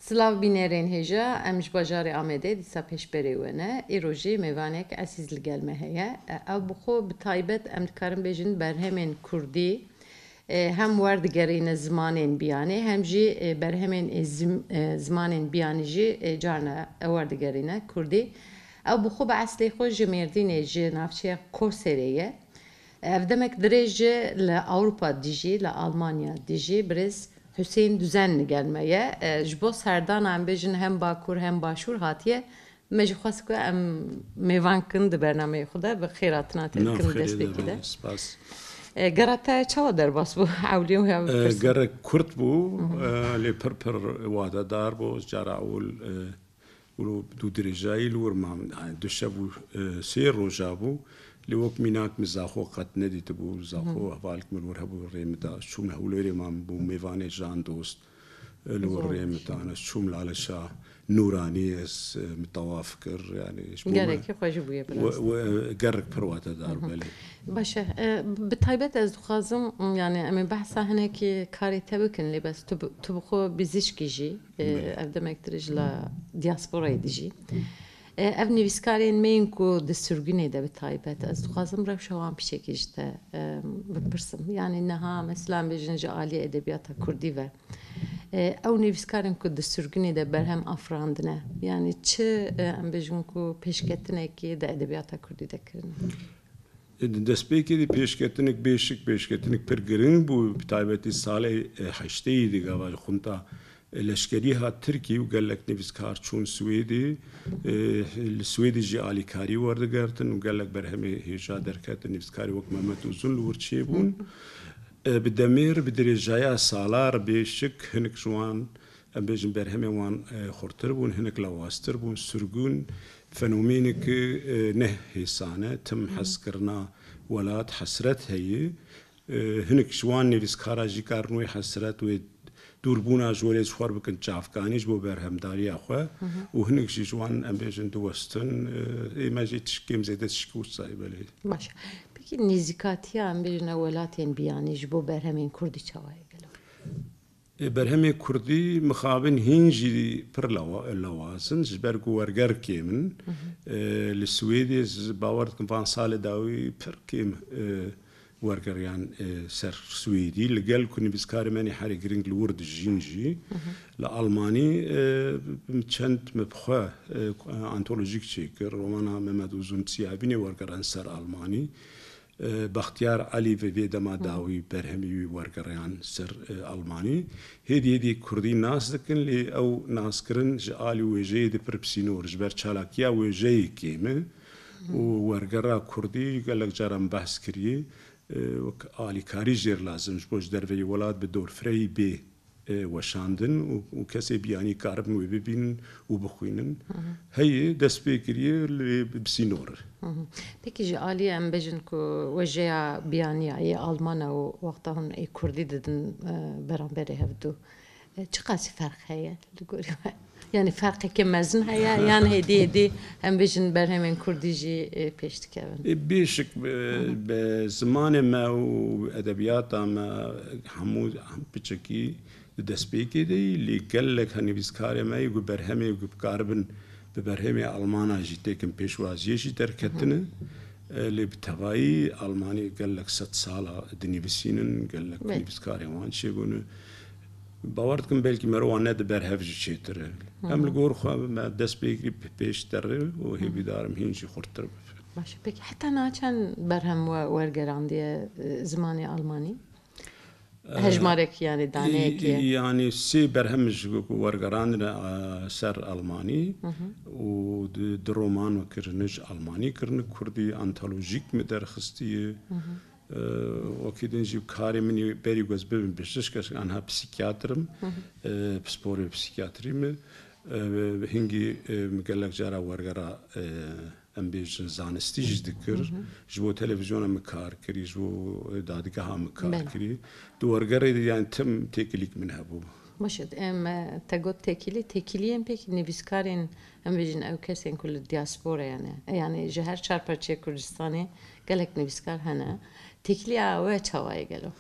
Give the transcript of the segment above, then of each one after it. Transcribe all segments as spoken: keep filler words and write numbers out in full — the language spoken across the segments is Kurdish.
Silav bînerên hêja, em ji bajarê Amedê dîsa pêşberê we ne. Îro jî mêvanek ezîz li gel me heye. Ew bi xwe bi taybet em dikarin bêjin berhemên kurdî, e, hem werdigerîne zimanên biyanî, hem jî, e, berhemên, e, zim-, e, zimanên biyanî jî, e, carna werdigerîne kurdî. Ew bi xwe bi eslê xwe ji Mêrdînê, ji navçeya Koserê ye. Ev demek dirêj e li Ewropa dijî, li Almanya dijî, birêz Husên Duzen li gel me ye. E, ji bo serdana em bêjin hem Bakur hem Başûr hatiye. Me jî xwest ku em mêvan kin di bernameyê xwe de, bi xêr hatina te dikin destpêkê de. Spas. E, gera te çawa derbas bû? Ewlî ya E, bipirsin. Gerek kurt bû, e, lê pir pir wadedar bû. Cara ewil, e, Û du dirêjayî li wir mam, yani du şev û, e, sê roja bû. Lê wek mînak min Zaxo qet nedîtibû. Zaxo hevalek min li wir hebû, rê min da. Çûm Hewlêrê mam bû mêvanê Jan Dost, e, li wir rê min dane. Çûm Lale Şah Nûranî ez, e, min tewaf kir. Yani ji bo me Gerekî xwe jî bûye we, biraz. We, e, gerek pir watedar, belê. Baş e, e, bi taybet ez dixwazim, yani em ê behsa hinekî karê te bikin, lê bes tu bi, tu bi xwe bizîşkî jî, e, Belê. Ev demek dirêj la diasporayê dijî. E, ev nivîskarên me yên ku di sirgûnê de bi taybet, ez dixwazim rewşa wan piçekî ji te, e, bipirsim. Yani niha mesela em bêjin ji aliyê edebiyata kurdî ve, e, ew nivîskarên ku di sirgûnê de berhem afirandine, yani çi, e, em bêjin ku pêşketinekê di edebiyata kurdî de kirine? Di destpêkê de pêşketinek bêşik, pêşketinek pir giring bû, bi taybetî salê, e, heşteyî de gava xunta, e, leşkerî hat Tirkî û gelek nivîskar çûn Swêdê. E, li Swêdê jî alîkarî werdigertin û gelek berhemê hêja derketin, nivîskarê wek Mehmet Uzun li wir çêbûn. E, bi demêr, bi dirêjaya salar bêşik hinek ji wan, em bêjin berhemên wan, e, xurtir bûn, hinek lawaztir bûn. Sirgûn fenomêneke, e, ne hêsan e. Tim hezkirina welat, hesret heye. E, hinek ji wan nivîskara jî karin wê hesret, wê dûrbûna ji werê ji xwe bikin çavkanî ji bo berhemdariya xwe. Û hinek jî ji wan, em bêjin, diwestin. E, ê me jî tişt kêm zêde tişt wisa ye, belê. Baş e. Pekî nêzîkatiya, em bêjin, ew welatên biyanî ji bo berhemên kurdî çawa ye gelo? E, berhemê kurdî mixabin hîn jî pir lawa-, lawaz in, ji ber ku werger kêm in. E, li Swêdê ez bawer dikim van salê dawî pir kêm, e, wergeriyan, e, ser Swêdî. Li gel ku nivîskarê me nê herî giring li wir dijîn jî. Li Almanî, e, çend me bi xwe, e, antolojîk çêkir. Romana Mehmet Uzun Siyabînê wergeran ser Almanî. E, Baxtiyar Elî ve vê dema dawî berhemî wî wergeriyan ser, e, Almanî. Hêdî hêdî kurdî nas dikin, lê ew naskirin ji alî wêjeyê de pir bi sînor, ji ber çalakiya wêjeyê kêm e û wergera kurdî gelek caran behs kiriye, e, wek alîkarî jêr lazim ji bo ji derveyî welat bi dorfireyî bê e, weşandin û, û kesê biyanî karibin wê bibînin û bixwînin. Heye dest pê kiriye, lê bi sînor e. Pekî ji alî em bêjin ku wejeya biyaniya yê Almana û wexta hûn ê Kurdî didin, e, beramberê hevdu, e, çiqasî ferq heye li gorî we? Yani ferqeke mezin heye, yan hêdî hêdî em bêjin berhemên Kurdî jî, e, pêş dikevin? E, bêşik, e, bi zimanê me û edebiyata me hemû, hemû piçekî di destpêkê de yî, lê gelek nivîskarê me yî ku berhemê ku bikaribin bi berhemê Almana jî têkin pêşwaziyê jî derketine. E, lê bi tevayî Almanî gelek sed sala dinivîsînin, gelek Belê. Nivîskarên wan çêbûne. Bawer dikim belkî mero wan ne di ber hev jî çêtir e. Em li gor xwe me dest pê kirî pêş derê û hêvîdar im hîn jî xurttir bibe. Baş e. Pekî heta niha çend berhem we wergerandiye, e, zimanê Almanî? E, Hejmarek, yani daneyekê. Yani sê berhem ji ku wergerandine, e, ser Almanî û di, di roman kirine ji Almanî kirine Kurdî, antolojîk min derxistiye. E, wekî din jî karê min ê berî ku ez bibim pêşkêşkar, anha psîkiyatr im, e, pisporê psîkiyatrî me. E, hingî, e, min gelek cara wergera, e, em bêjin zanistî jî dikir. Ji bo televîzyona min kar kirî, ji bo, e, dadgeha min kar Belê. Kirî. Di wergerê de yani tim têkilîk min hebû. Baş e, em, e, te got têkilî, têkiliyên pêkî nivîskarên, em bêjin ew kesên ku li diasporaya ne. E, yani ji her çar parçeyê Kurdistanê gelek nivîskar hene. Têkiliya we çawa ye gelo?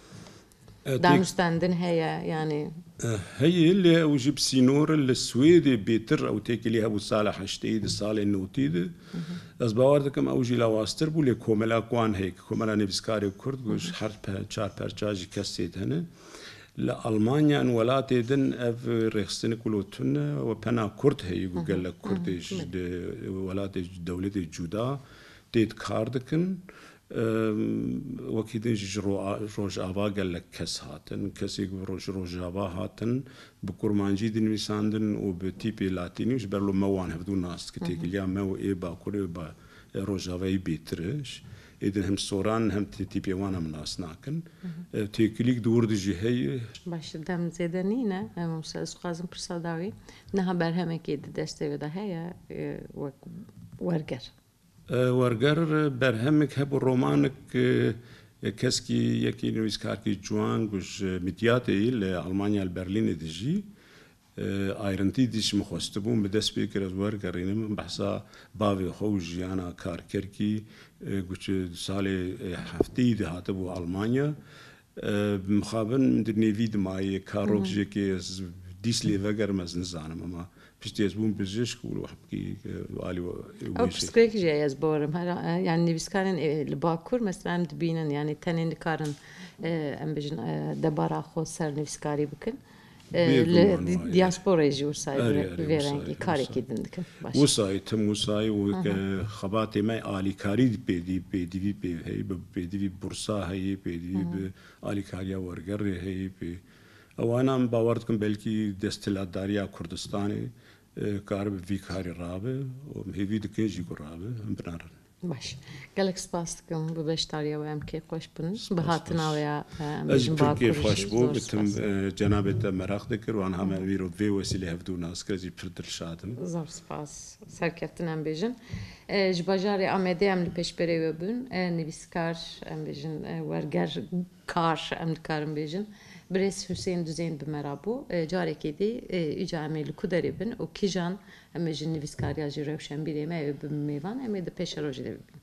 E, têk- Danûstendin heye, yanî. E, heye, lê ew jî bi sînor e, li Swêdê bêtir ew têkilî hebû sala heşteyî de, salên notî de. Ez bawer dikim ew jî lawaztir bû, lê komela ku wan heye, komela nivîskarê Kurd, ku ji her pe-, çar perça jî kesê hene. Li Almanya, in welatê din ev rêxistinê ku lo tune, we pena Kurd heye, ku gelek Kurdê ji de welatê, dewletê cuda tê di kar dikin. Em, wekî din jî ji ro-, Rojava gelek kes hatin. Kesê ku ro-, ji Rojava hatin, bi kurmancî dinivîsandin û bi tîpê latînî, ji ber lo me wan hevdû nas dike. Têkiliya me û ê Bakurê û ba-, ê Rojavayî bêtir e. Êdin hem soran hem tê-, tîpê wan em nas nakin. E, têkilîk di wir de jî heye. Baş, dem zêde nîne. Em, ez dixwazim pirsa dawî. Niha berhemekê di destê wê de heye, e, wek werger. E, werger berhemek hebû, romanik, e, keskî yekî nivîskarkî ciwan ku ji Midyatê yî li Almanya li Berlînê dijî, e, ayrintî dîş min xwestibû, min dest pê kir ez wergerînim, behsa bavê xwe û jiyana karkerkî, e, ku çi salê, e, hefteyî de hatibû Almanya. E, mixabin min di nêvî dimayê, karok jêkê ez dîs lê vegerim ez nizanim, ama piştî ez bûm bijîşk û wehbkî, e, alî we-, Ew wê jî. Pirsgirêk jî ye ez bawerim. Her, e, yani nivîskarên, e, li Bakur mesela em dibînin, yani tenê nikarin, e, em bêjin, e, debara xwe ser nivîskarî bikin. E, Bê li guman di-, wa ye. Diasporayê jî wisa Erê, erê, vê wisa rengî ye, karekî wisa. Din dikin. Baş. Wisa ye, tim wisa ye û Hı hı. ke xebatê me alîkarî pêdî-, pêdivî pê heye, bi pêdivî bursa heye, pêdivî Hı hı. bi alîkariya wergerê heye pê. Ewana min bawer dikim belkî desthilatdariya Kurdistanê, e, karibe vî karî rabe û em hêvî dikin jî ku rabe, em binarin. Baş. Gelek spas dikim bi beşdariya we, em kêfxweş bin. Spas, Bi hatina spas. we ya, e, em Ez jî bêjin pir Bakur kêfxweş jî bû, zor bi tim, spas. e, cenabê te meraq dikir û anha me Hı hı. vîro vê wesîlê hevdû nas kir, ez jî pir dilşad im. Zor spas. Serkeftin em bêjin. E, ji bajarê Amedê em li pêşberê we bûn. E, nivîskar, em bêjin, e, werger, kar, em dikarin bêjin. Birêz Husên Duzên bi me re bû. E, carekê dî, e, îca em ê li ku derê bin û kîjan, em bêjin, nivîskariya jî rewşenbîrê me ê bi mêvan, em ê di pêşerojê de bibînin.